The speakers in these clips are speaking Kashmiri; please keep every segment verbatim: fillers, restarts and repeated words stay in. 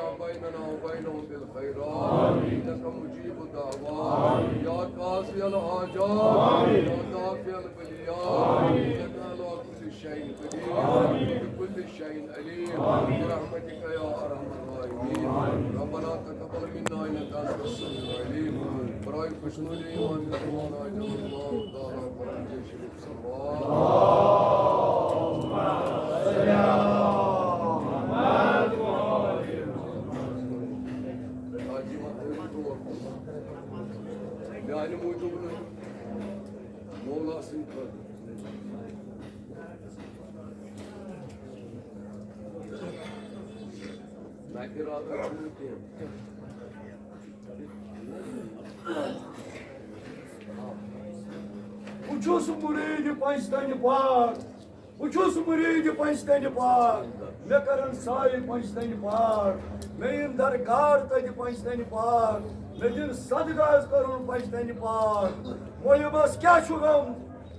بيننا وبينهم بالخيرات، إنك مجيب الدعوات، يا قاضي الحاجات، يا دافع البليات، إنك على كل شيء قدير، بكل شيء عليم، برحمتك يا أرحم الراحمين. ربنا تقبل منا إنك أنت السميع العليم. برای خوشنودی امام زمان آجان الله تعالی فرمایش شریف صلوات. حاجی محمد، میانہِ موٗجوٗب نہٕ، مولا سٕنٛدِ خٲطرٕ۔ نہ ارادٕ چھُنہٕ کینٛہہ۔ بہٕ چھُس مُریٖد پنٛجتنہِ پاک، بہٕ چھُس مُریٖد پنٛجتنہِ پاک، مےٚ کَرن سایہِ پنٛجتنہِ پاک، مےٚ یِن درکار تَتہِ پنٛجتنہِ پاک، مےٚ دِن صدقہٕ حظ کَرُن پنٛجتنہِ پاک۔ محبس کیٛاہ چھُ غم؟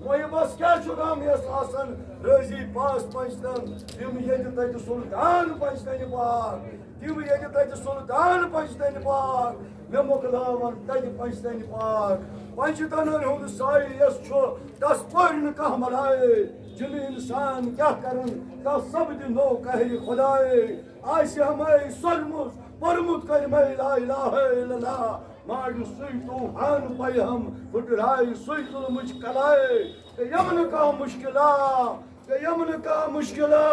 محبس کیٛاہ چھُ غم یَس آسن رٲضی پاس پنٛجتن، تِم ییٚتہِ تَتہِ سُلطان پنٛجتنہِ پاک۔ تِم ییٚتہِ تَتہِ سُلطان پنٛجتنہِ پاک، مےٚ مۄکلاوَن تَتہِ پنٛجتنہِ پاک۔ پنٛجتنَن ہُنٛد سایہِ یَس چھُ، تَس پورِ نہٕ کانٛہہ مَلایے۔ جِنہٕ اِنسان کیٛاہ کَرَن، تَس سَپدِ نوٚو قہرِ خۄدایے۔ آسہِ ہَمے سۄرمُت، پوٚرمُت کَلمَے لا الہ الا اللہ، مارِ سُے طوفان پَیہِ ہَم، پھٕٹرایہِ سُے ظُلمٕچ کَلایے۔ تہٕ یِم نہٕ کانٛہہ مُشکِلا، تہٕ یِم نہٕ کانٛہہ مُشکِلا،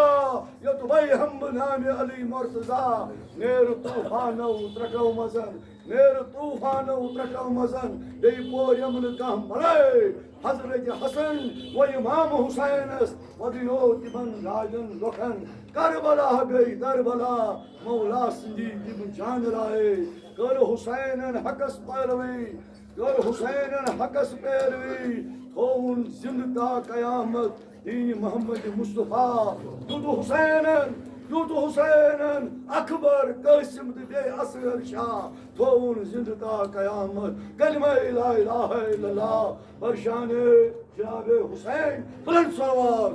یوٚت وَے ہم بہٕ نامِ علی مرتضیٰ۔ نیر طوفانو ترٛکو منٛزن، نیر طوفانو ترٛکو منٛزن، بیٚیہِ پور یِم نہٕ کانٛہہ مَلے۔ حضرت حسن و امام حسینس پَتہٕ یو تِمن راجن لُکن۔ کربلا گٔے دربلا، مولا سٕنٛدی تِم جان لایے۔ کٔر حسینن حقس پیروی، کٔر حسینن حقس پیروی، تھووُن زِندٕ تا قیامت دین محمد مصطفیٰ۔ دیُت حسینن، دیُت حسینن اکبر، قاسم تہٕ بیٚیہِ اصغر شاہ، تھووُن زِندٕ تا قیامت کلمہ لا الہ الا اللہ۔ برشان جناب حسین، بلند صلوات۔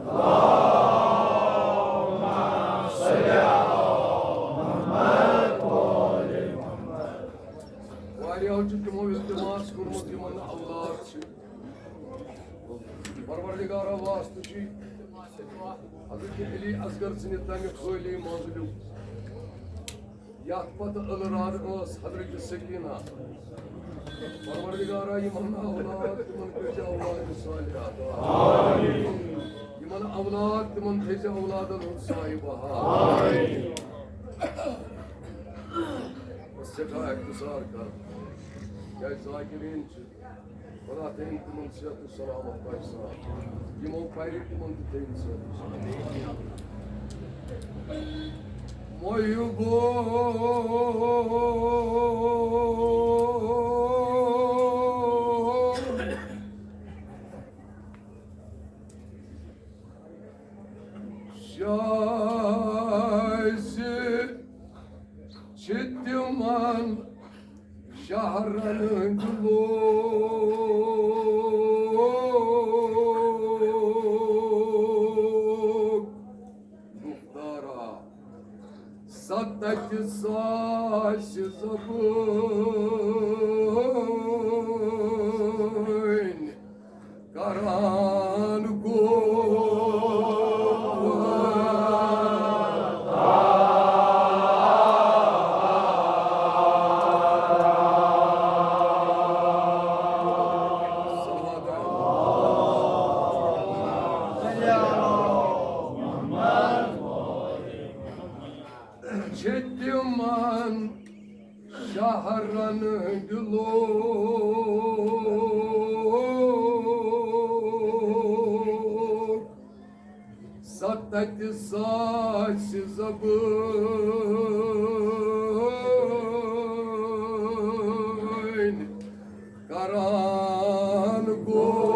واریاہو چھُ تِمو التماس کوٚرمُت، یِمن نہٕ اولاد چھِ۔ پروردگارا، واسطہٕ چھُے حضرت علی اصغر سٕنٛدِ تمہِ خٲلی منزلُک، یتھ پتہٕ ٲلہٕ راد ٲس حضرت سکینہ۔ پروردگارا، یِمن اولاد، تِمن کٔرۍ زِ اولاد صالحہ۔ یِمن اولاد، تِمن تھٲے زِ اولادن ہُنٛد سایہِ بہار۔ بس سٮ۪ٹھاہ اختصار کر، کیٛازِ ذاکرین چھِ۔ خدا تھٲیِن تِمن صحت و سلامت پاکستان۔ یِمو پرِ تِمن تہِ تھٲیِن صحت و سلامت۔ محبو شاہ زِ چھِ تِمن شہرن ہٕنٛدۍ لوٗکھ۔ مُختارا، ستتہِ ساسہِ زبٲنۍ کران گوٚو۔ چھِ تِمن شہرن ہٕنٛدۍ لوٗکھ، ستتہِ ساسہِ زبٲنۍ کران گوٚو۔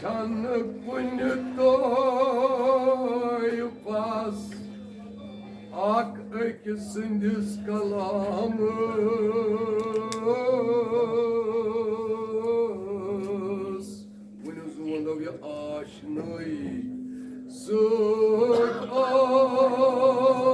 چھنہٕ کُنہِ دۄہ سٕنٛدِس کلامس۔ ؤنِو زٕ وَنو یہِ آشنٲیی سۭتۍ آشنا۔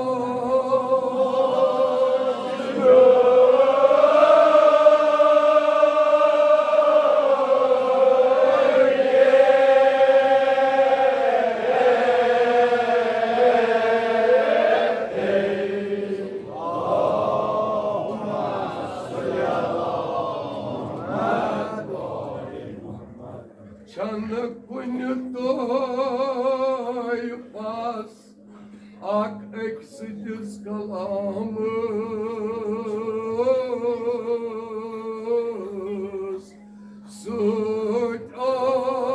چھنہٕ کُنہِ طٲیفس اکھ أکۍ سٕنٛدِس کلامس سۭتۍ آشنا۔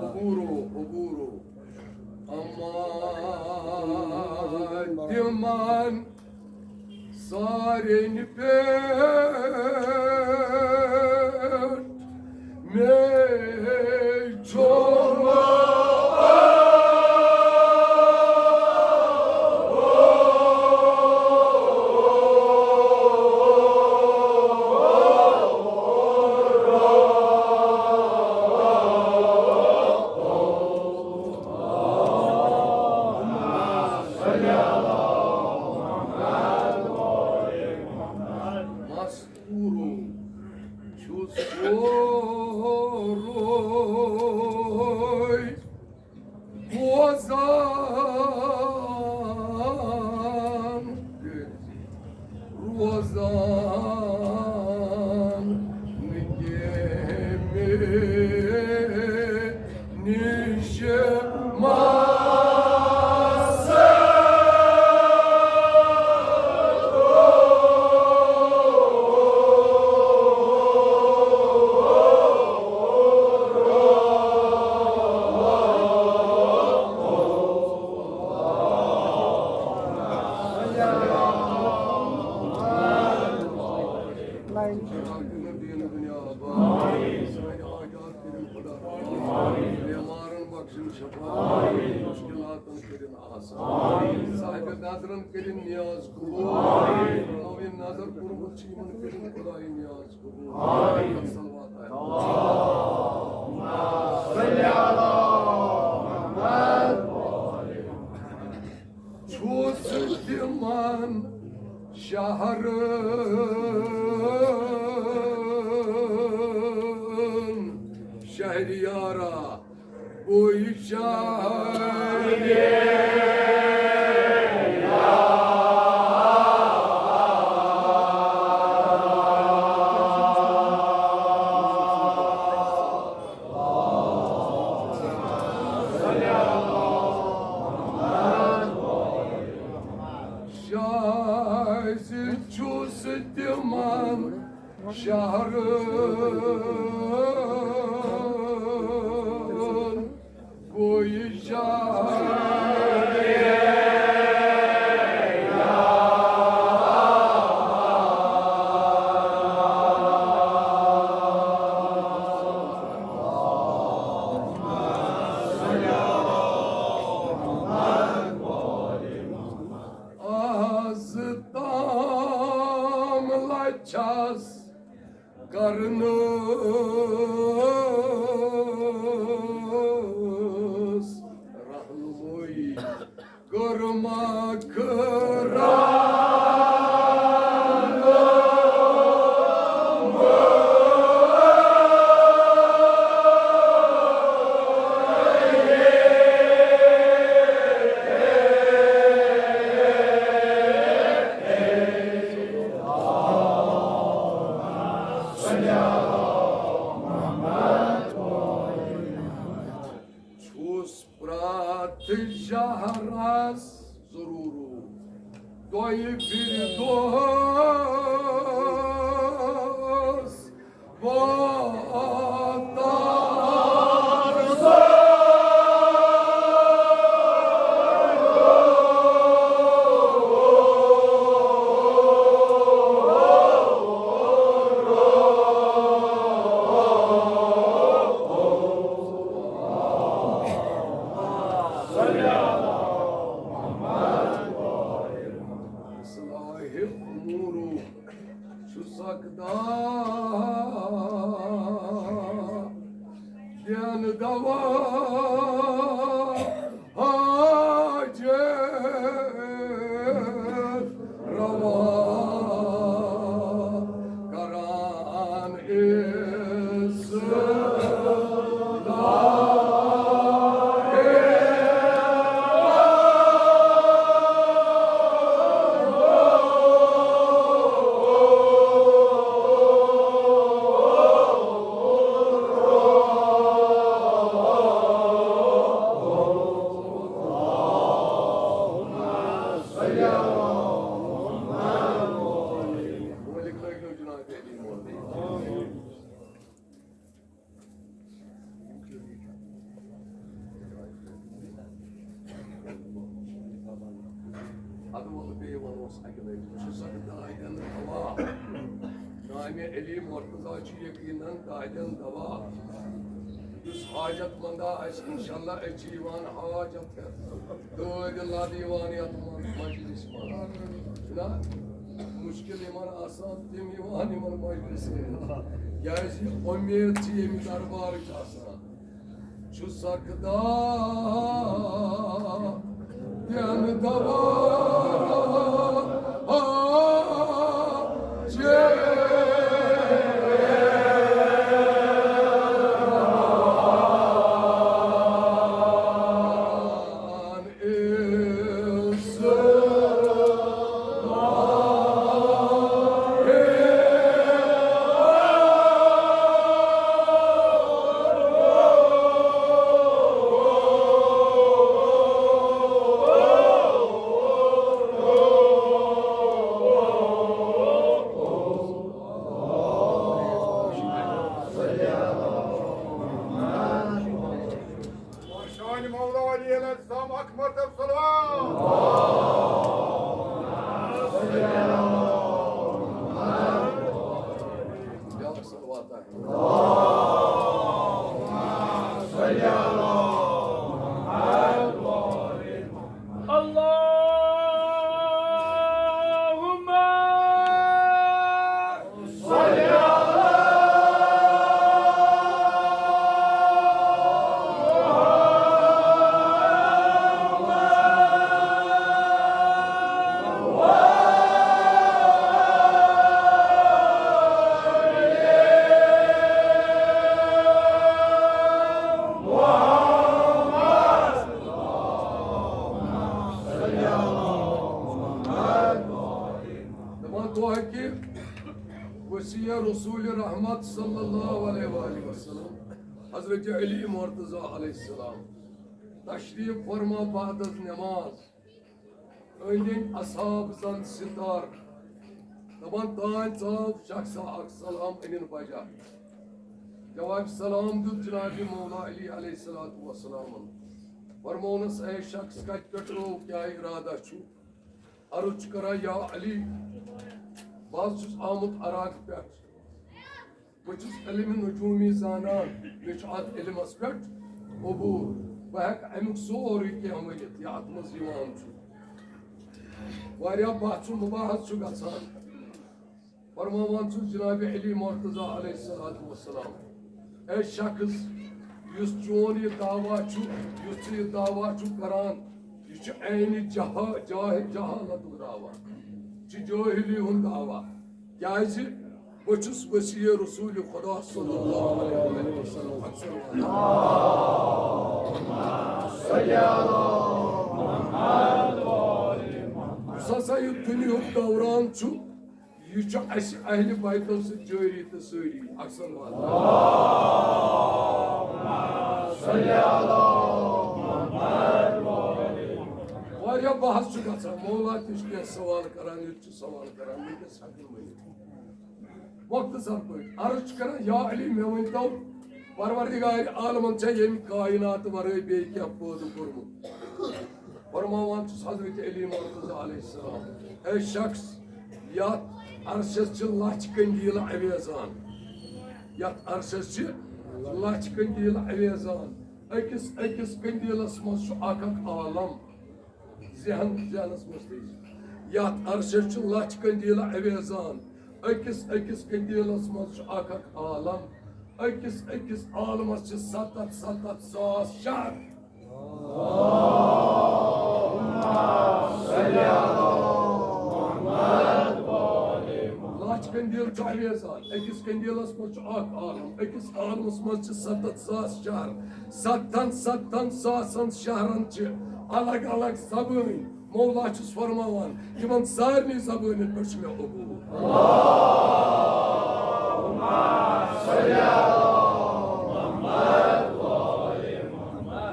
عبورو، عبورو۔ اما تِمن سارن پٮ۪ٹھ مے چھُ مستورو چھُ سورُے بوزان۔ روزان نہٕ کینٛہہ مےٚ نِش ماسہٕ۔ بیمارن بخشن شفا، مشکلاتن کٔرِن آسان۔ صاحب نظرن کٔرِن نیاز قبول۔ نوین نظر کوٚرمُت چھُ یِمن کٔرِن خدایہِ نیاز قبول۔ صلوات آیت۔ چھُس تِمن شہرن شہریارا، بویہِ شہریارا۔ شاز چھُس تِمن شہرن گوٚو یہِ شہر۔ از تام لچھس کرنس رہنمائی کٔرمکھ رحم۔ چھُس پرٛٮ۪تھ شہرس ضروٗر تۄہہِ فردوس واتان۔ سکدا دین دوا حاجت روا کران اسلام۔ اَدٕ وَلہٕ بیٚیہِ وَنوس اَکہِ لَٹہِ، بہٕ چھُس اَکھ دادٮ۪ن دوا۔ نامِ علی مرتضیٰ چھُ یقیٖناً دادٮ۪ن دوا۔ یُس حاجت منٛدا آسہِ، اِنشاءاللہ، أسۍ چھِ یِوان حاجت ہٮ۪تھ۔ دٲدۍ لَد یِوان یَتھ منٛز مجلِس منٛز۔ چھُنہ؟ مُشکِل یِمَن آسان، تِم یِوان یِمَن مجلِسَن۔ کیٛازِ اُمید چھِ ییٚمہِ دربارٕچ آسان۔ چھُ سکدا دین دوا حاجت شان مولا علی علیہ السلام اکبر تب صلوات۔ اللهم دپان گوٚو کہِ وصی رسول رحمت صلی اللہ علیہ وآلہ وسلم حضرت علی مرتضیٰ علیہ السلام تشریف فرما بعد از نماز۔ أنٛدۍ أنٛدۍ اصحاب زن ستار۔ دپان تانۍ ژاو شخصا اکھ سلام أنِن بجا۔ جواب سلام دیُت جناب مولا علی علیہ الصلوۃ والسلام۔ فرمونس، اے شخص، کتہِ پٮ۪ٹھ آو، کیٛاہ ارادہ چھُ؟ عرض چھُ کران، یا علی، بہٕ حظ چھُس آمُت عراق پٮ۪ٹھ۔ بہٕ چھُس علمِ نجومی زانان، مےٚ چھُ اتھ علمس پٮ۪ٹھ عبوٗر۔ بہٕ ہٮ۪کہٕ امیُک سورُے کینٛہہ ؤنِتھ، یہِ اتھ منٛز یِوان چھُ۔ واریاہ بحث و مباحث چھُ گژھان۔ فرماوان چھُس جناب علی مرتضیٰ علیہ الصلوۃ والسلام، اے شخص، یُس چون یہِ دعویٰ چھُ، یُس ژٕ یہِ دعویٰ چھُکھ کران، یہِ چھُ عینِ جہا-، جاہ-، جہالتُک دعویٰ، یہِ چھُ جٲہلی ہُنٛد دعویٰ۔ کیٛازِ؟ بہٕ چھُس وصی رسول خدا صلی اللہ علیہ وآلہ وسلم۔ یُس ہسا یہِ دُنیاہُک دوران چھُ، یہِ چھُ اَسہِ اہلِ بیتو سۭتۍ جٲری تہٕ سٲری۔ اکثر واتان۔ واریاہ بحث چھُ گژھان، مولا تہِ چھُ کینٛہہ سوال کران، ییٚتہِ چھُ سوال کران، وٕنکیٚس ہٮ۪کہٕ نہٕ ؤنِتھ۔ مختصر پٲٹھۍ عرض چھُ کران، یا علی، مےٚ ؤنۍ تو، پروردگار عالمن چھا ییٚمہِ کائنات ورٲے بیٚیہِ کینٛہہ پٲدٕ کوٚرمُت؟ فرماوان چھُس حضرت علی مرتضیٰ علیہ السلام، اے شخص، یتھ عرشس چھِ لچھ قندیل اویزان، یتھ عرشس چھِ لچھ قندیل اویزان، أکِس أکِس قندیلس منٛز چھُ اکھ اکھ عالم۔ ذہن، ذہنس منٛز تھٲیِو۔ یتھ عرشس چھِ لچھ قندیل اویزان، أکِس أکِس قندیلس منٛز چھُ اکھ اکھ عالم، أکِس أکِس عالمس چھِ ستتھ ستتھ ساس شہر۔ لچھ قندیل چھُ اویزان، أکِس قندیلس منٛز چھُ اکھ عالم، أکِس عالمس منٛز چھِ ستتھ ساس شہر، ستتھن ستتھن ساسن شہرن چھِ الگ الگ زبٲنۍ۔ مولا چھُس فرماوان، یِمن سارنٕے زبٲنٮ۪ن پٮ۪ٹھ چھُ مےٚ عبوٗر۔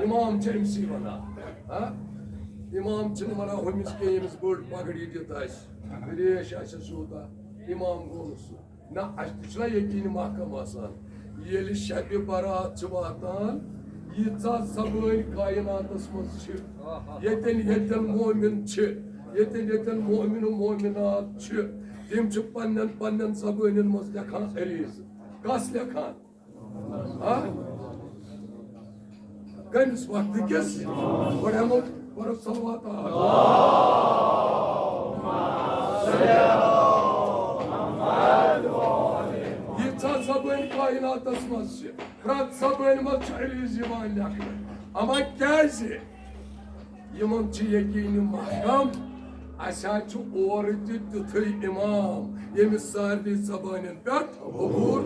امام چھِ أمۍ سٕے وَنان، ہا؟ امام چھِنہٕ وَنان ہُمِس کینٛہہ، ییٚمِس بٔڑ پگڑی دِتھ آسہِ، ریش آسٮ۪س یوٗتاہ، امام گوٚو نہٕ سُہ۔ نہ، اَسہِ تہِ چھُنہ یقیٖن محکم آسان۔ ییٚلہِ شبِ برات چھِ واتان، ییٖژاہ زبٲنۍ کایناتس منٛز چھِ، ییٚتٮ۪ن ییٚتٮ۪ن مومِن چھِ، ییٚتٮ۪ن ییٚتٮ۪ن مومِن و مومِنات چھِ، تِم چھِ پننٮ۪ن پننٮ۪ن زبٲنٮ۪ن منٛز لیکھان عریٖضہٕ۔ کس لیکھان؟ ہا؟ کٔمِس وقتہٕ کِس؟ گۄڈٕ ہٮ۪مو، گۄڈٕ صلوات آ۔ ییٖژاہ زبٲنۍ کایناتس منٛز چھِ، پرٛٮ۪تھ زبٲنۍ منٛز چھُ عریٖض یِوان لیکھنہٕ۔ اما کیازِ؟ یِمن چھُ یقیٖن محکم، اَسہِ حظ چھُ اورٕ تہِ تیُتھُے امام، ییٚمِس سارنٕے زبٲنٮ۪ن پٮ۪ٹھ عبوٗر۔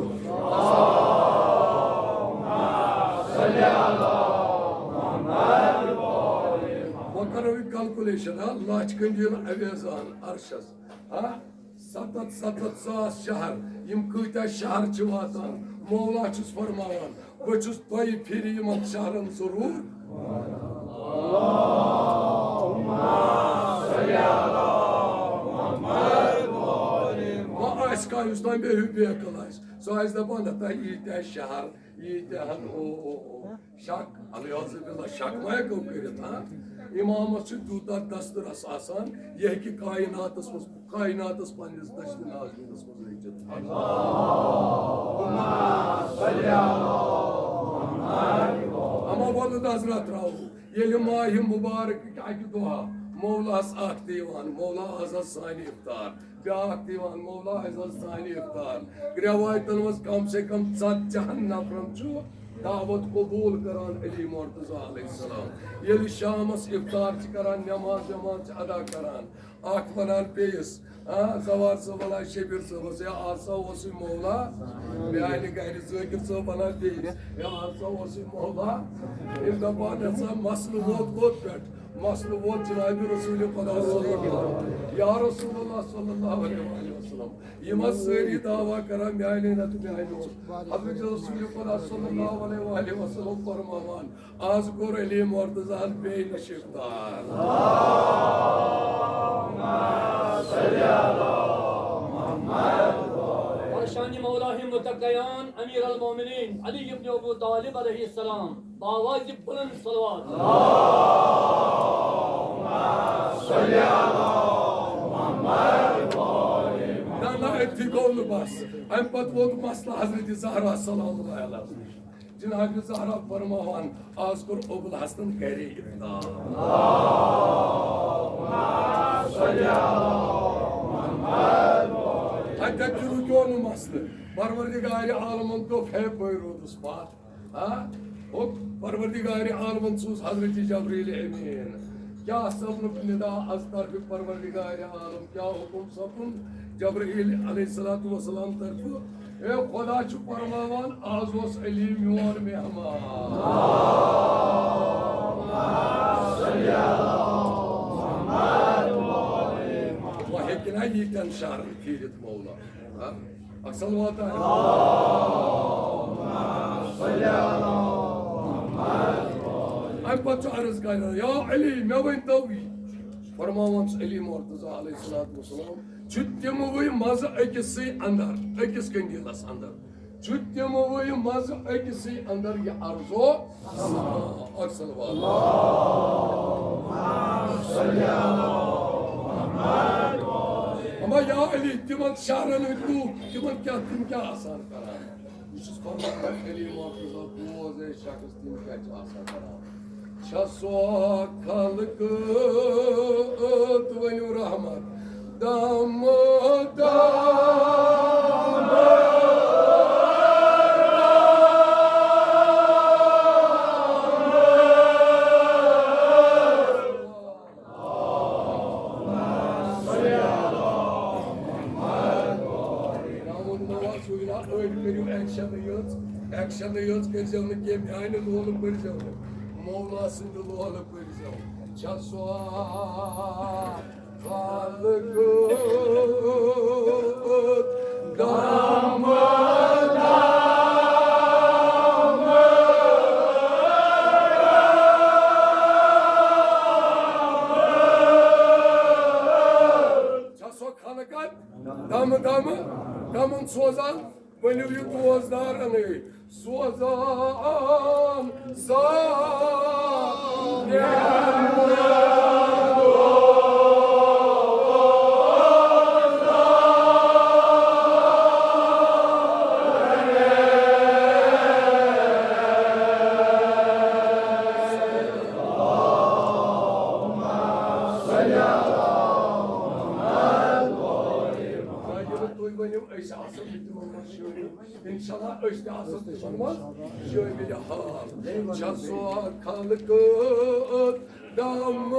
وۄنۍ کرو یہِ calculation، ہا، لچھ قندیل اویزان عرشس، ہا، ستتھ ستتھ ساس شہر، یِم کۭتیاہ شہر چھِ واتان، مولا چھُس فرماوان، بہٕ چھُس دۄیہِ پھِرِ یِمن شہرن ضروٗر۔ وۄنۍ آسہِ کانٛہہ، یُس تام بیٚیہِ ہیوٗ بیقل آسہِ، سُہ آسہِ دپان، ہتا ییٖتیاہ شہر، ییٖتیاہ ہن، او، او، او۔ شک، العیاذ باللہ، شک ما ہیٚکو کٔرِتھ، ہا؟ امامس چھُ تیوٗتاہ دسترس آسان، یہِ ہیٚکہِ کایناتس منٛز، کایناتس پننِس دشت نازنینس منٛز رٔچھِتھ۔ اما وۄلہٕ نظرا ترٛاوو، ییٚلہِ ماہِ مُبارکٕکۍ اکہِ دۄہہ مولاہس اکھ تہِ یِوان، مولا از حظ سانہِ افطار، بیاکھ تہِ یِوان، مولا از حظ سانہِ افطار۔ رٮ۪وایتن منٛز کم سے کم ژتجی ہن نفرن چھُ دعوت قبول کران علی مرتضی علیہ السلام۔ ییٚلہِ شامس افطار چھِ کران، نماز وماز چھِ ادا کران، اکھ ونان بیٚیِس، آ، زوار صٲب ونان شبیر صٲبس، ہے آز ہسا اوسُے مولا میانہِ گرِ، ذٲکر صٲب ونان بیٚیِس، ہے آز ہسا اوسُے مولا۔ یِم دپان، ہے سا مسلہٕ ووت کوٚت پٮ۪ٹھ؟ مسلہٕ ووت جناب رسول خدا صلی اللہ علیہ، یا رسول اللہ صلی اللہ علیہ وآلہ وسلم۔ یِم حظ سٲری دعویٰ کران، میانہِ نہ تہٕ میانہِ اوس۔ حضرت رسول خدا صلی اللہ علیہ وآلہ وسلم فرماوان، آز کوٚر علی مرتضیٰ ہن بیٚیہِ نِش افطار۔ بر شانِ مولا متقیان امیر المومنین علی ابن ابو طالب علیہ السلام باوازِ بلند صلوات۔ نہ، نہ، أتھی گوٚو نہٕ بس۔ اَمہِ پتہٕ ووت مسلہٕ حضرت زہرا سلام اللہ علیہا۔ جناب زہرا فرماوان، آز کوٚر ابوالحسنن گرے افطار۔ اَتٮ۪تھ تہِ رُکیو نہٕ مسلہٕ۔ پروردگار عالمن دوٚپ، ہے، بٔے روٗدُس پتھ۔ ہاں؟ ہُہ پروردگار عالمن سوٗز حضرت جبرائیل امین۔ کیا سپنُک ندا از طرفِ پروردگار عالم، کیا حکم سپُن جبرائیل علیہ الصلوۃ والسلام طرفہٕ؟ اے خدا چھُ فرماوان، آز اوس علی میون مہمان۔ وۄنۍ ہیٚکہِ نہ ییٖتٮ۪ن شہرن پھیٖرِتھ مولا؟ ہاں؟ اکھ صلوات آ۔ اَمہِ پتہٕ چھُ عرض کران، یا علی، مےٚ ؤنۍ تو یہِ۔ فرماوان چھُ علی مرتضیٰ علیہ الصلوۃ والسلام، چھُ تِموٕے منٛزٕ أکِسٕے اندر، أکِس قندیلس اندر، چھُ تِموٕے منٛزٕ أکِسٕے اندر یہِ عرضو۔ اکھ صلوات۔ اما یا علی، تِمن شہرن ہٕنٛدۍ لوٗکھ، تِمن کیٛاہ، تِم کیٛاہ آسان کران؟ بہٕ چھُس فرماوان، علی مرتضیٰ، بوز اے شخص، تِم کیٛاہ چھِ آسان کران؟ چھا سۄ خلقت، ؤنِو رحمت، دم دم ایکشن یٲژ، ایکشن یٲژ کٔرۍزیو نہٕ کینٛہہ، میانہِ لولہٕ پٔرۍزیو نہٕ، مولا سٕنٛدِ لولہٕ پٔرۍزیو۔ چھا سۄ خلق دم دم۔ چھا سۄ خلقت دم دم، دمن سوزان؟ ؤلِو یہِ دوستدارنٕے سوزان سان۔ تُہۍ ؤنِو، أسۍ آسو تِمن منٛز شٲمِل۔ انشاءاللہ أسۍ تہِ آسو تِمن منٛز شٲمِل حال۔ چھا سۄ خلق دم دم۔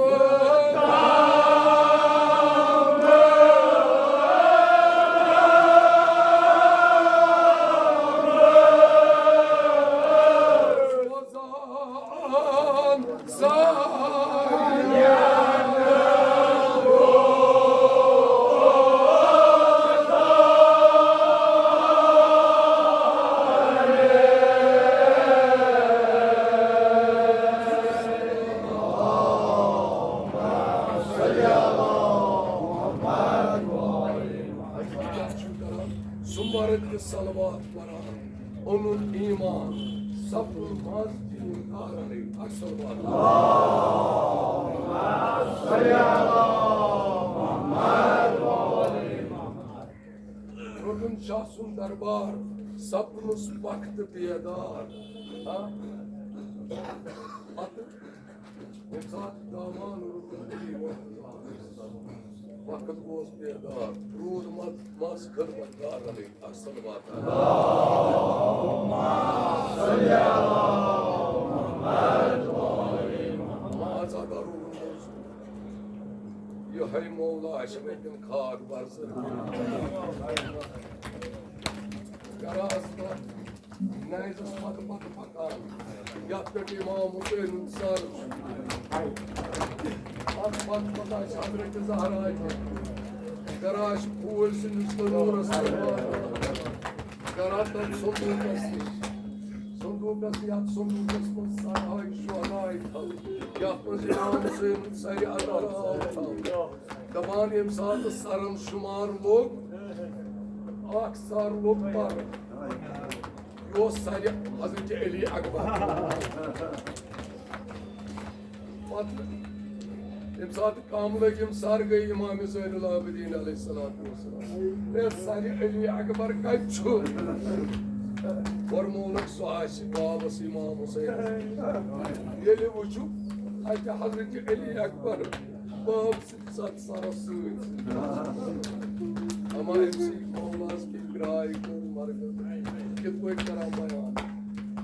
سان سان۔ سُمبرت صلوات پران۔ اوٚنُن ایمان، سپُد ماز دین کارنے۔ اکھ صلوات۔ روٚٹُن شاہ سُنٛد دربار، سپنُس وقت بیدار۔ ہاں؟ پتہٕ ییٚمہِ ساتہٕ دامان روٚٹُن، وقت گوس بیدار، روٗد مز، مز خدمت گار علی۔ اصل واتان۔ ماز اگر روٗد۔ یِہوٚے مولا آسہِ وۄنۍ تِم خاک برزر۔ گرس منٛز نَیزَس پتہٕ پتہٕ پکان، یَتھ پٮ۪ٹھ امام حسین ہُنٛد سر چھُ۔ اَتھ پتہٕ پتہٕ آسہِ حضرت زہرا تہِ۔ گرا آسہِ پھوٗلۍ سٕنٛدِس تنوٗرس منٛز واتان۔ گرا تَتھ صندوٗقس نِش۔ صندوٗقس، یَتھ صندوٗقس منٛز سرہاے شہداے تھاوٕ، یَتھ منٛز امام حسین ہُنٛد سرِ اطہر آو تھاونہٕ۔ دپان ییٚمہِ ساتہٕ سرن شمار لوٚگ، اکھ سر لوٚگ پرٕ۔ یہِ اوس سرِ حضرت علی اکبر۔ پتہٕ ییٚمہِ ساتہٕ کم لٔگۍ، یِم سر گٔے امام زین العابدین علیہ الصلوۃ والسلام۔ اے سرِ علی اکبر کتہِ چھُ؟ فرموونکھ سُہ آسہِ بابس امام حسین۔ ییٚلہِ وٕچھُکھ اتہِ حضرت علی اکبر باب ستھ سرس سۭتۍ۔ اما أمۍ سٕے مولاہس کِتھ گراے کٔر مرگن، کِتھ پٲٹھۍ کران بیان؟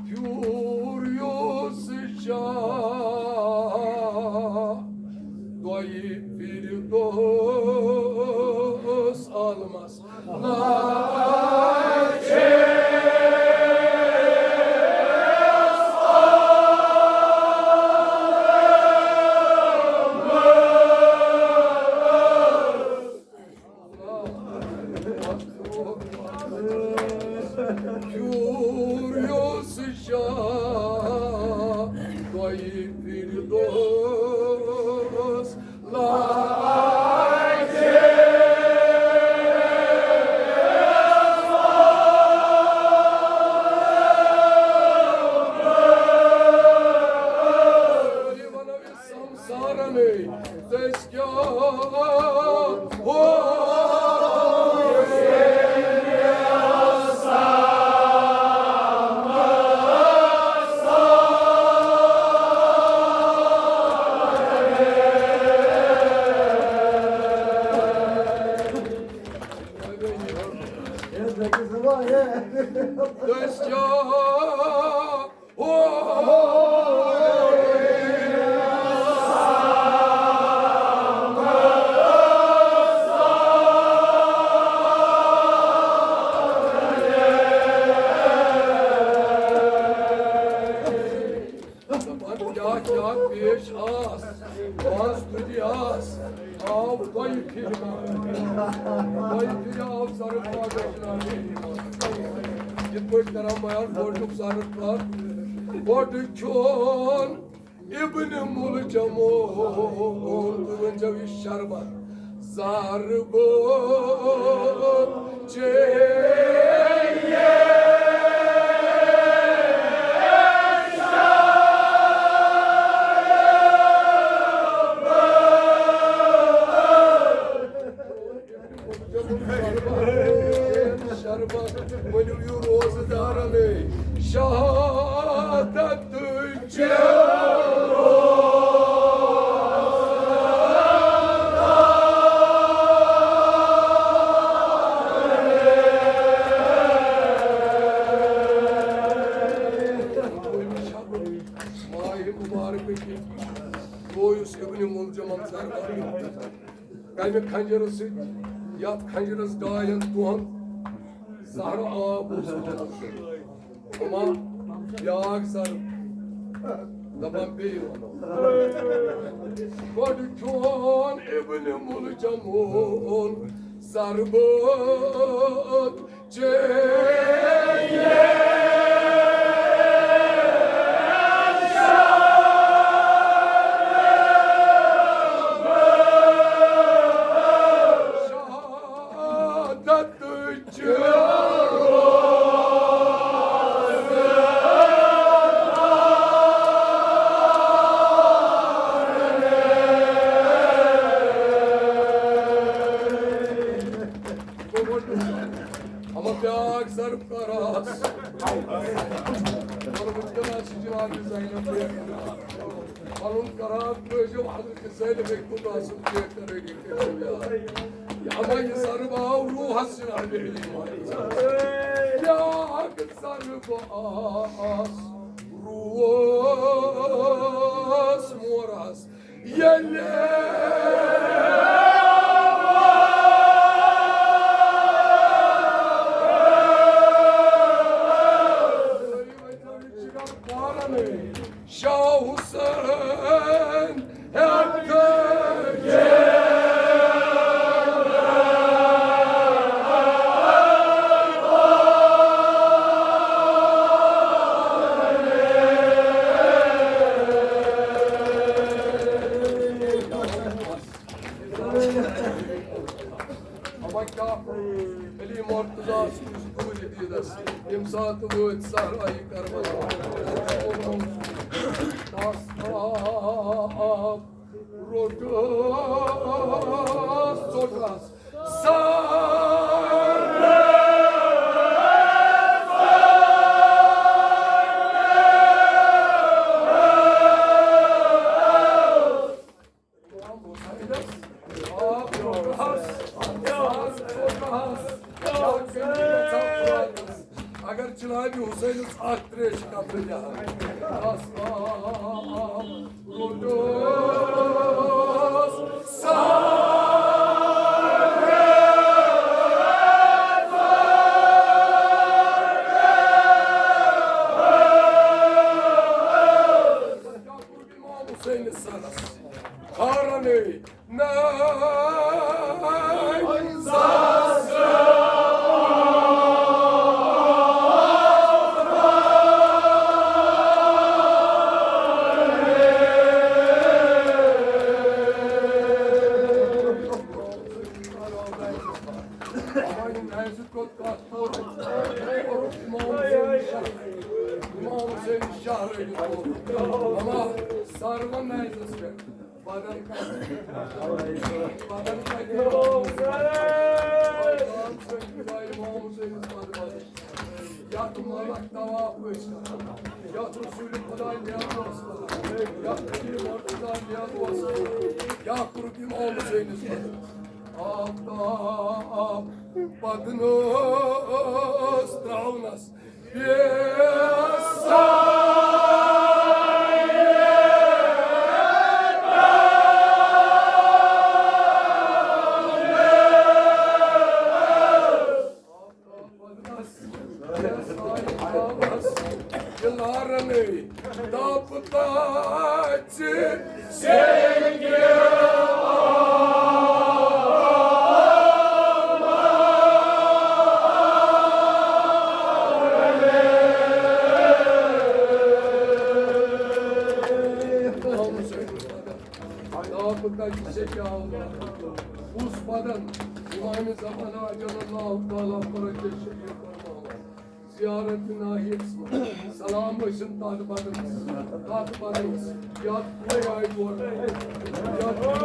فیوٗریوس شاہ دۄیہِ پھِرِ دۄہس عالمس۔ فیوٗریوس شاہ دۄیہِ پھِرِ دۄہس۔ سمسارن دٔسۍ کیٛاہ ہو۔ دٔسۍ کیٛاہ دَپان کیٛاہ کیٛاہ پیش آس، آس تُجہِ آس، آو دۄیہِ پھِرِ ما، دۄیہِ پھِرِ آو سرٕ پاگل جناب۔ یِتھ پٲٹھۍ کران بیان گۄڈٕنیُک سرٕ پاگ، گۄڈٕ کھیوٚن ابن ملجمو، تُہۍ ؤنۍزیو یہِ شربت۔ ضرب چیے شربت، ؤنِو یہِ روزٕ دارَنٕے شہادت۔ ماہِ مبارکہٕ کہِ گوٚو یُس ابن ملجمن سرکار کمہِ خنجرٕ سۭتۍ، یتھ خنجرس ڈاین دۄہن زہرٕ آب اوس۔ ہما بیاکھ سر دپان بیٚیہِ ونو۔ گۄڈٕ کھیوٚن ابن ملجمون ضربت چیے شہادت۔ اما بیاکھ ضرب کراس۔ اور وٕنکیٚنَس چھِ جناب زینب پنُن قرار ترٲیزیو حضرت زینب ہیٚکہِ نہٕ آسُن کینٛہہ تہٕ رٔٹِو کٔرِو یاد۔ یہِ اما یہِ ضرب آو روحس جناب علی۔ بیٛاکھ ضرب آس روحس مورس ییٚلہِ شاہ حسین ہیٚتھ اما کیٛاہ علی مرتضیٰ سٕنٛدِس دوٗرِ دیٖدس ییٚمہِ ساتہٕ وٲتۍ صحرایہِ کربلا۔ تس آب روٚٹس ژوٚٹس سر۔ اگر جناب حسینس اکھ تریش کپ دِہا، بس آب روٚٹس سر۔ امام حسین سرس کھارنے نہ امام حسین شاہ رٲوِتھ گوٚو۔ اما ساروَن نایزَس پٮ۪ٹھ بدن کَتھ، بدن کَتہِ؟ امام حسینَس بدن۔ یَتھ ملک طواف ٲسۍ کران، یَتھ رسول خدا نیاز اوس کران، یَتھ نبی مرتضیٰ نیاز اوس کران، یا کوٚرُکھ امام حسینَس بدن۔ آفتاب بدنس تراونس لارنے دب تچ سیٚنگہِ آب۔ آپ تچ سیٚنگہِ آب۔ کُس بدن امام زمانہ عجل اللہ تعالیٰ فرجہ شریف فرماوان۔ زیارت ناحیس منٛز سلام ٲسِن تتھ بدنس، تتھ بدنس، یتھ پورِ آیہِ تورٕ، یتھ پورِ آیہِ تورٕ۔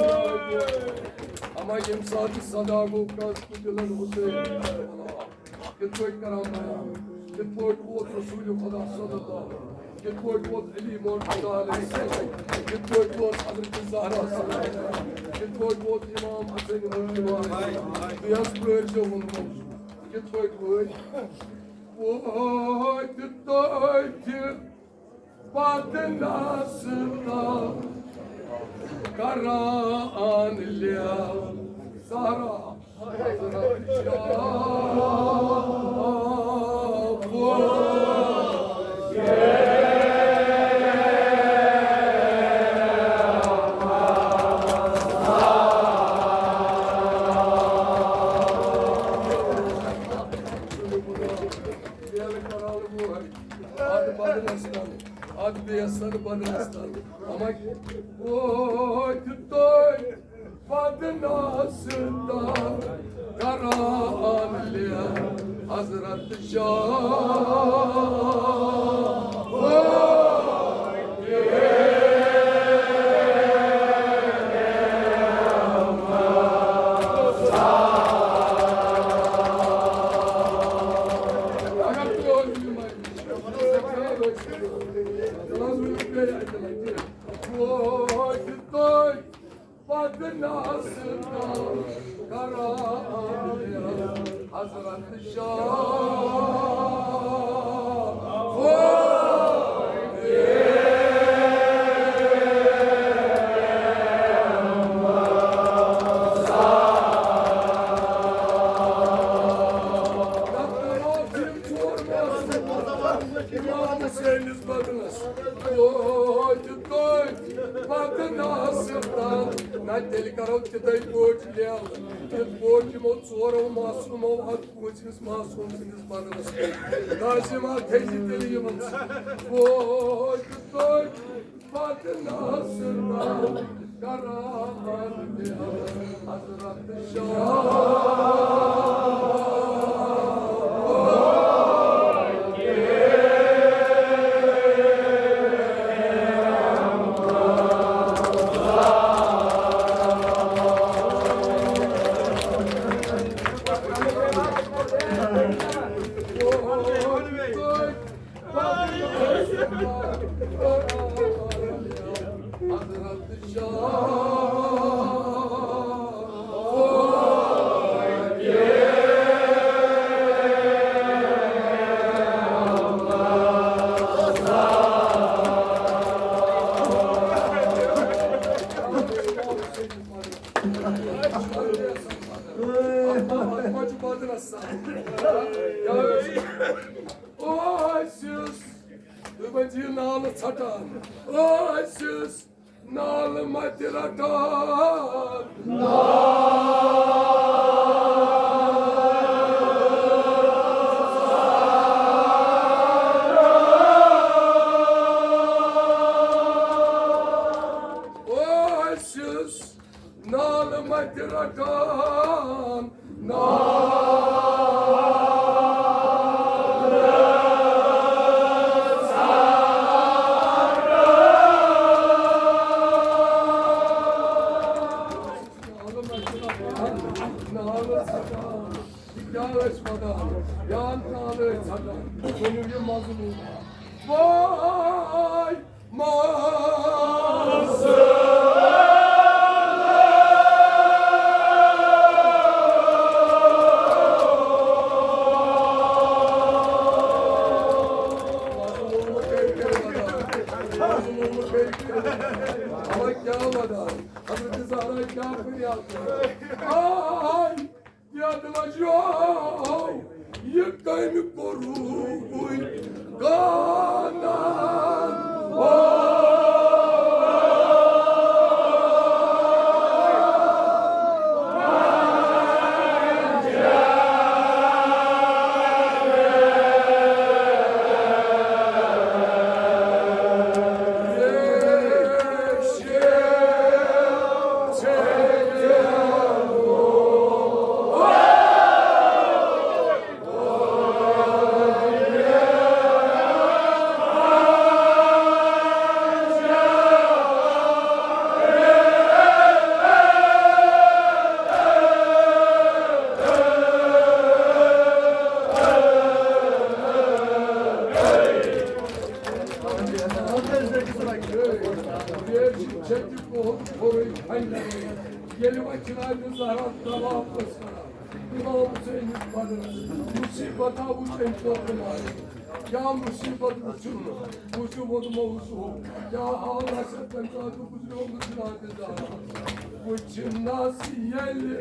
اما ییٚمہِ ساتہٕ صدا گوٚو کٲنٛسہِ تہٕ دِلن حسین، کِتھ پٲٹھۍ کران بیان، کِتھ پٲٹھۍ ووت رسول خدا صلی اللہ علیہ وسلم، کِتھ پٲٹھۍ ووت علی مرتضی علیہ السلام، کِتھ پٲٹھۍ ووت حضرت زہرا صلی اللہ علیہ وسلم، کِتھ پٲٹھۍ ووت امام حسین مرتضی علیہ السلام۔ تُہۍ حظ پرٛٲرۍ زیو ووٚنمُت، کِتھ پٲٹھۍ وٲتۍ؟ وٲتۍ تٔتھۍ بدنس تل کران لیا زہرا۔ اتھ بدنس تل، اتھ بیسن بدنس تل۔ اما وٲتۍ تُہۍ بدنس تل کران لیا حضرت شاہ۔ اگر تُہۍ ٲسِو یِمے وٲتۍ تُہۍ بدنس تل کران حضرت شاہ۔ امام حسینس بدنس وٲتۍ تُہۍ بدنس تل۔ نہ تیٚلہِ کرو تِتھے پٲٹھۍ لیل، یِتھ پٲٹھۍ یِمو ژورو معصومو اتھ پوٗنٛژمِس معصوم سٕنٛدِس بدنس کٔرۍ۔ لازم اتھ تھٲیزِ تیٚلہِ یِمن سۭتۍ۔ وٲتۍ تُہۍ بدنس تل کران حضرت شاہ۔ اوسس، تُہۍ ؤنۍ زِ یہِ نالہٕ ژھٹان۔ اوسس، نالہٕ متہِ رٹان۔ اوسس، نالہٕ متہِ رٹان۔ نالہٕ ژھٹان۔ یہِ کیٛاہ ٲسۍ وَدان؟ یا نالہٕ ٲسۍ ژھٹان۔ ؤنِو یہِ مظلوم۔ واے! ماس۔ اَوا کیٛاہ وَنان؟ حضرت زہرا کیٛاہ فریاد کٔر؟ آے! یاد لجیو، یہِ کٔمۍ کوٚروٕ وٕنۍ قانع؟ ییٚلہِ وۄنۍ جناب زہرا طواف ٲس کران، امام حسین بدرس مصیبت آو وٕچھ أمۍ کوٚر نہٕ مارے۔ کیٛاہ مصیبت وٕچھُن، وٕچھُن ووٚنمو وٕچھُن۔ کیٛاہ آو نصیب تَمہِ ساتہٕ گُزریومُت جناب زہرا۔ وٕچھنَس ییٚلہِ،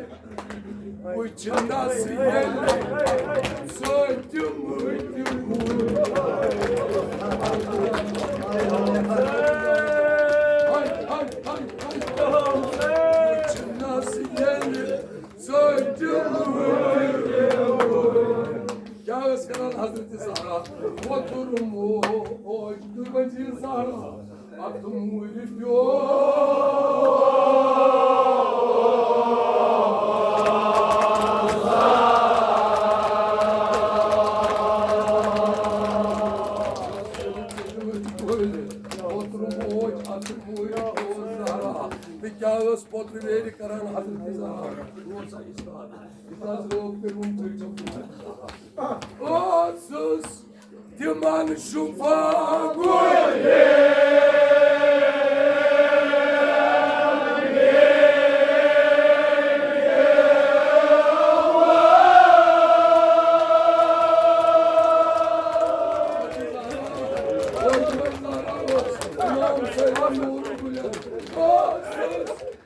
وٕچھنَس ییٚلہِ سۭتۍ مُتۍ مُتۍ۔ ہاے، ہاے، ہاے، ہاے۔ وٕچھنَس ییٚلہِ سۭتۍ مُتۍ مُتۍ۔ کیٛاہ ٲس کران حضرت زہرا؟ وۄتُر موج، تُہۍ ؤنۍ زِ زہرا، اَتھ موٗرِ پیوٚو۔ وۄتُر موج، اَتھ موٗرِ پیوٚو زہرا۔ تہٕ کیٛاہ ٲس پوترٕ ویرِ کران حضرت زہرا؟ روزا اِسلام۔ ٲسٕس تِمن شفا گُلے۔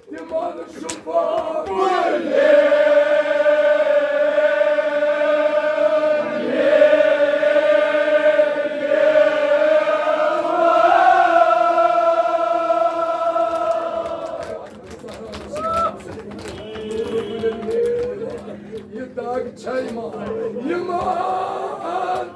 تِمن شفا گُلے۔ یہِ دگ چھےٚ یِوان، یِوان۔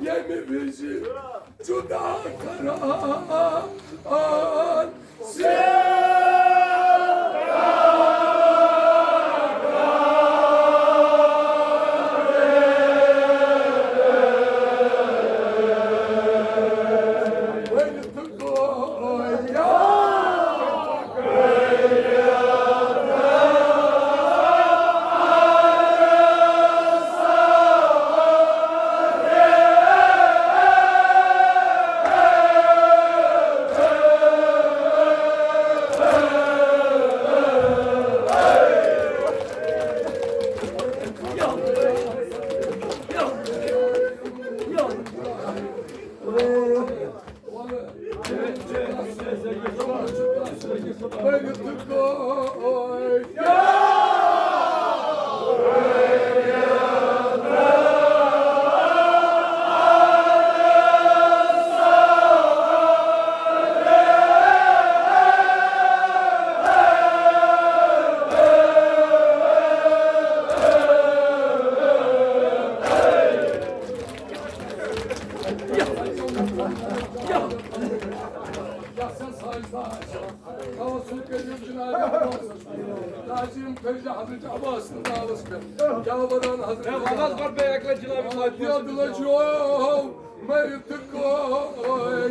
ییٚمہِ وِزِ جدا کران۔ توسل کٔرِو جناب عباسس۔ تعظیم کٔرِو حضرت عباس سٕنٛدِس ناوس پٮ۪ٹھ۔ کیٛاہ وَنان حضرت؟ ہے، وَن حظ گۄڈٕ بیٚیہِ اَکہِ لَٹہِ جناب عباس۔ یاد لجیو مٔرِتھ کوے۔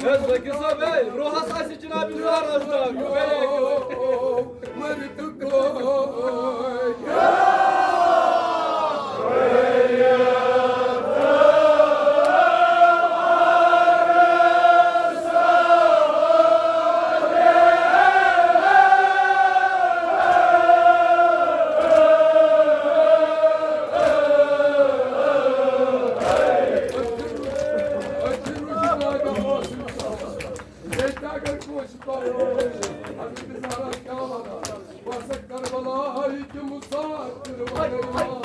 ذاکر صٲب، ہے، روحس آسہِ جناب یہِ زہر آسہِ داغ۔ ییٚتہِ اگر کٲنٛسہِ تۄہہِ حضرت زہرا کیٛاہ وَنان؟ بہٕ ہسا کربلا ہاوِ کہِ مسافر وغیرہ حسین۔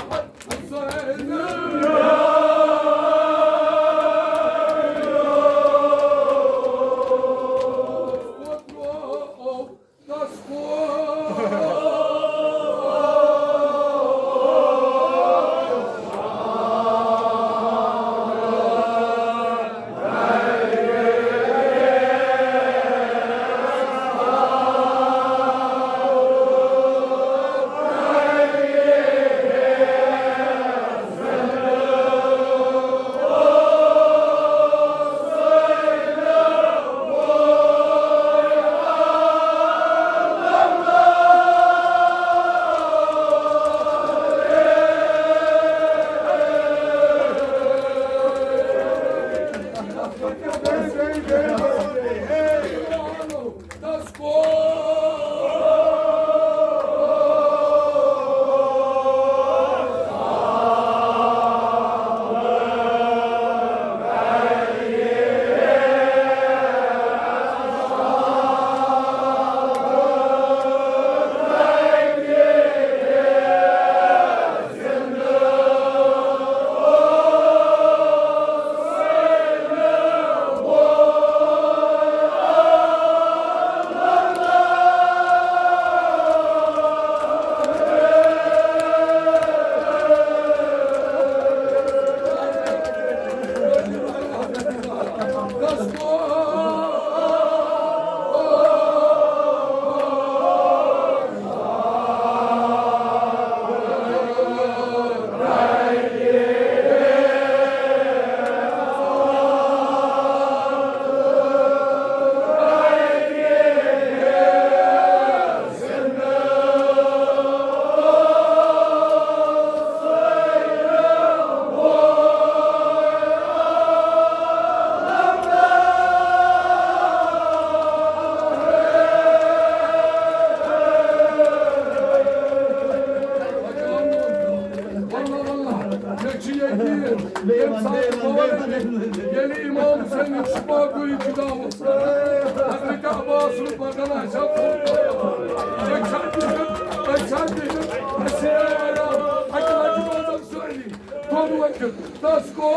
مےٚ چھُ یقیٖن، ییٚمہِ ساتہٕ بہٕ وَنہٕ، ییٚلہِ امام حسینٕچ شفاگویی چھِ دعوت، حضرت عباس سُنٛد بدن آسہِ ہا تھوٚد۔ أکۍ ساتہٕ تہِ چھُ، أکۍ ساتہٕ تہِ چھُ، أسۍ چھِ یِوان، اَکہِ لَٹہِ روزان سٲری۔ تھوٚد ؤتھِتھ، تَس کو۔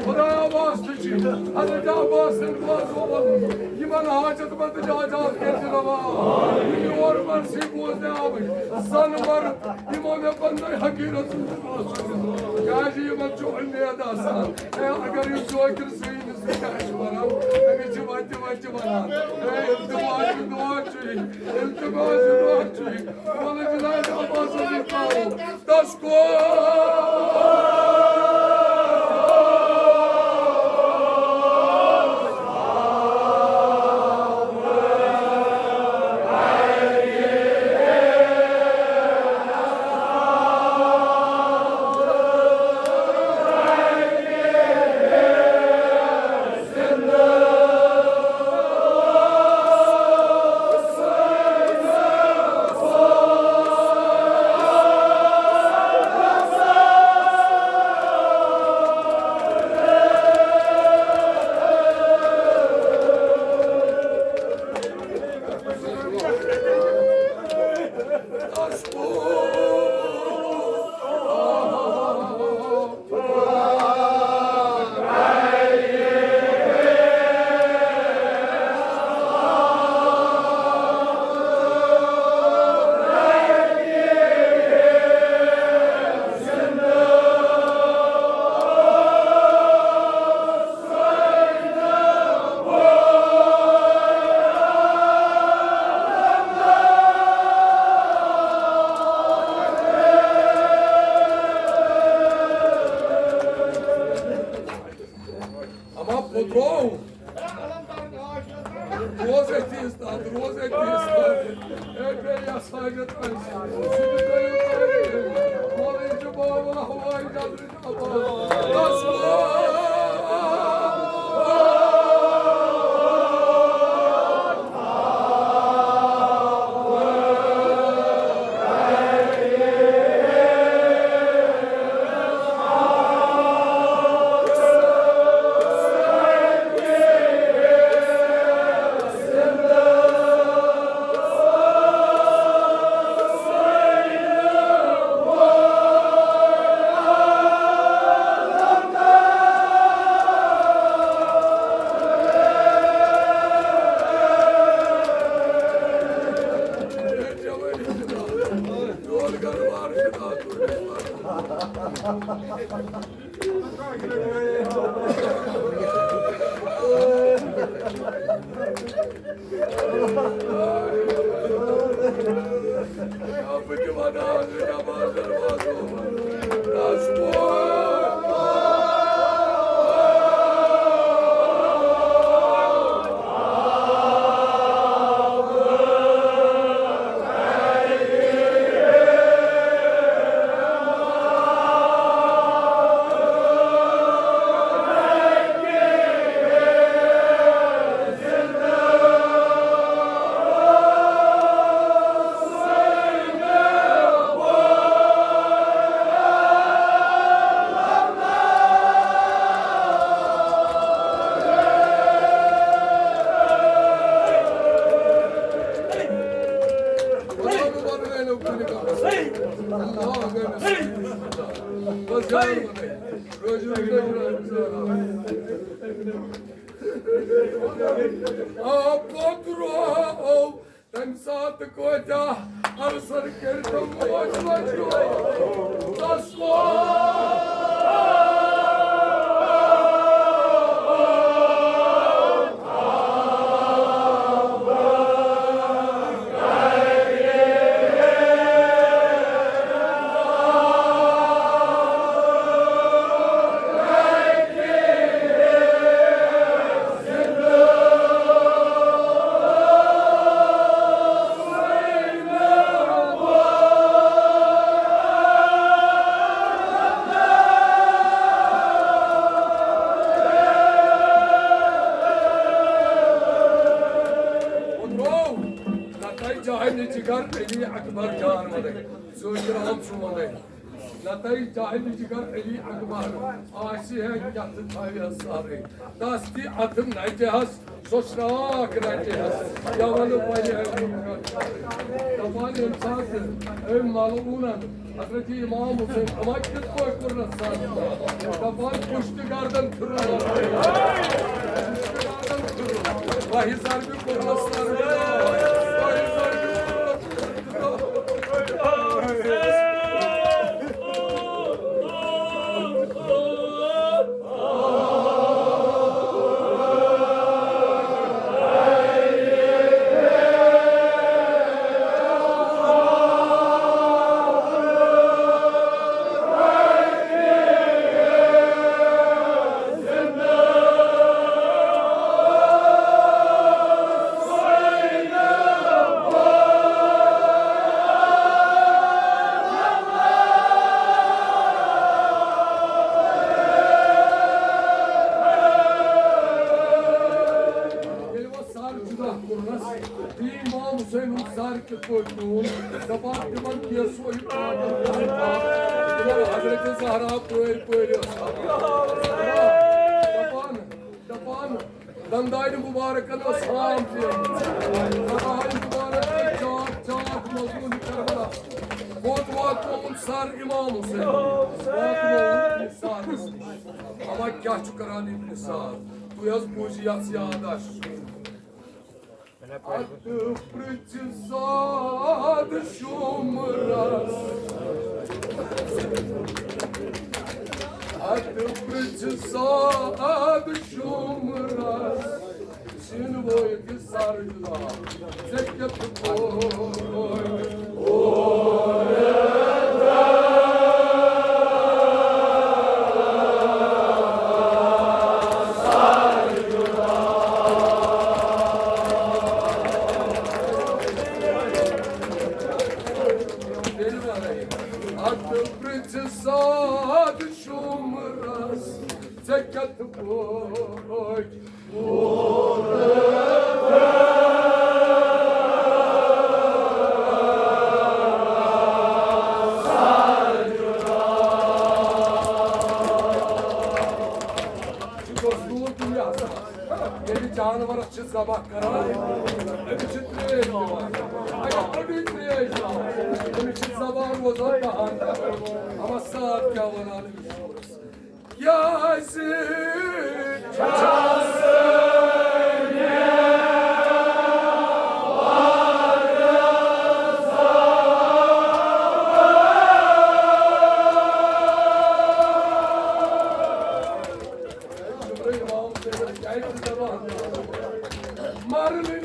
خدایا واسطہٕ چھِ، حضرت عباس سٕنٛدِ وازو وَنُن، یِمن حاجت مندٕچ حاجات کٔرۍ زِ روا، یِم یور مرثی بوزنہِ آمٕتۍ، زَن مَرٕ، یِمو مےٚ پننُے حقیٖرت سُنٛد دِل اوس سوٗزمُت۔ کیٛازِ یِمن چھُ اُمید آسان، اے، اگر یہِ ذٲکِر سٲنِس نِکاحس پَران، أمِس چھِ وَتہِ وَتہِ وَنان، اے، التماس دُعا چھُ یہِ، التماس دُعا چھُ یہِ۔ وَلہٕ جناب عباسَس یہِ تھاوو، تَس کو۔ اما پوترو۔ روز أتی استاد، روز أتی استاد۔ اے بے یا ساجد اَسہِ۔ سُہ تہِ تھٲیِو تُہۍ۔ مولوی چھُ بابا ہوایی نظرِ۔ آ، پوٚتُر آو، تَمہِ ساتہٕ کۭتیٛاہ عرضن کٔرۍ تِم موج مۄچھِ۔ تسلو۔ نتایج جاہل جگر علی اکبر جان ودے، سوچ رہا ہوں سو ودے۔ نتہٕ جاہل جگر علی اکبر آسہِ ہے یتھ تھاوِ ہے سارے۔ دستی اتھ نٹہِ ہس سۄسراک نٹہِ ہس۔ یا ونہٕ پرِ ہے۔ دپان ییٚمہِ ساتہٕ أمۍ ملعوٗنن حضرت امام حسین اما کِتھ پٲٹھۍ کوٚرنس سر؟ دپان پُشتہِ گردن پھِرُن۔ پُشتہِ گردن پھِرُن۔ وحی ضربہِ کوٚرنس سر۔ وحی ضربہِ کوٚرنس ییٚلہِ وۄنۍ سر جُدا کوٚرنس، تی امام حسین ہُنٛد سر کِتھ پٲٹھۍ نیوٗن؟ دپان تِمن کیسو یہِ پاگل کوٚرمُت۔ تِمن حضرت زہرا پٲرۍ پٲرۍ ٲس۔ دپان، دپان، دندانہِ مُبارکن ٲس ہام پھیرمٕژ۔ دندانہِ مُبارک ٲس چاک چاک مضموٗن کربلا۔ تُہُنٛد سر امام حسین واتنووُن ابن سعدس نِش۔ اما کیٛاہ چھُ کران ابن سعد؟ تُہۍ حظ بوٗزِو یتھ یاد آسہِ۔ اتھ پرٛژھِ سعد شومرس۔ اتھ پرٛژھِ سعد شومرس۔ سِنوٲے تہِ سر جُدا، ژےٚ کیٛاہ چھُ کوٚرمُت؟ اتھ پرٛژھِ سعد شومرس، ژےٚ کیٛاہ تہٕ پٲٹھۍ؟ یہِ گوٚژھ دوٗر دُنیاہَس منٛز۔ ییٚلہِ جانوَرَس چھِ ذبح کران، أمِس چھِ ترٛیش دِوان۔ اگر أڑٕے ترٛیش دِوان، أمِس چھِ زبان روزان بہان۔ اما سعد کیٛاہ وَنان أمِس؟ کیٛازِ چھَس مرنٕے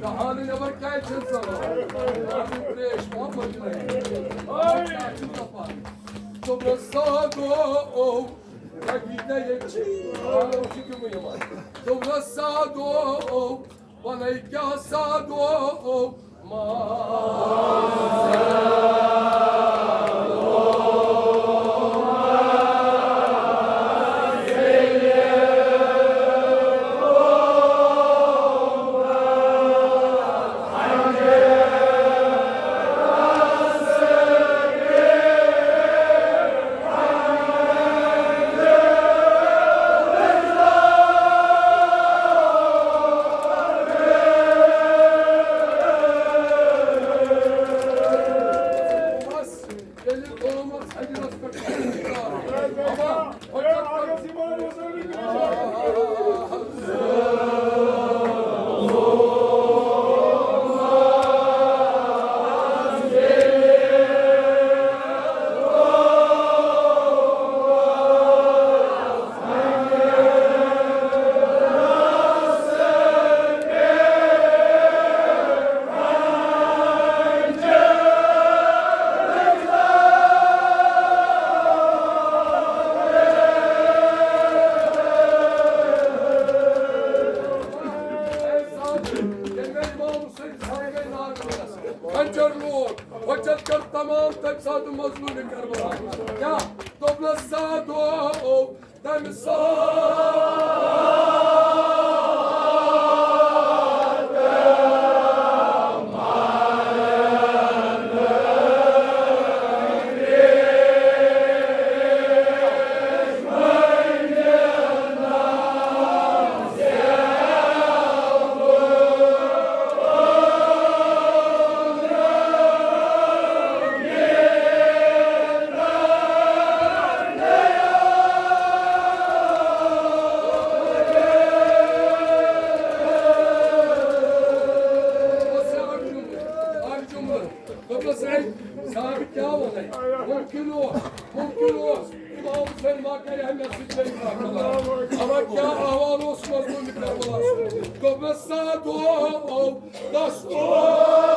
کہانہٕ نٮ۪بر کیٛازِ چھِ ژلان؟ اَتھ چھُ ترٛیش پَمپ دِنَے۔ کیٛازِ چھِ ژَپان؟ دوٚپنَس، سادو، رَگی نہ ییٚتہِ چھِ۔ چھِ تِمٕے یِوان۔ دوٚپنَس، سادو، وَنَے کیٛاہ سادو، ما بس، ییٚلہِ قومس حجرس پٮ۪ٹھ اما حجرت کنجر لوگ، حجت کر تمام تمہِ ساتہٕ مظلوم کربلا۔ کیا دوٚپنس سادو، تمہِ ساتہٕ اما کیا احوال اوس مظلوم کربلاہس؟ دوٚپمس سا گوٚو دستور۔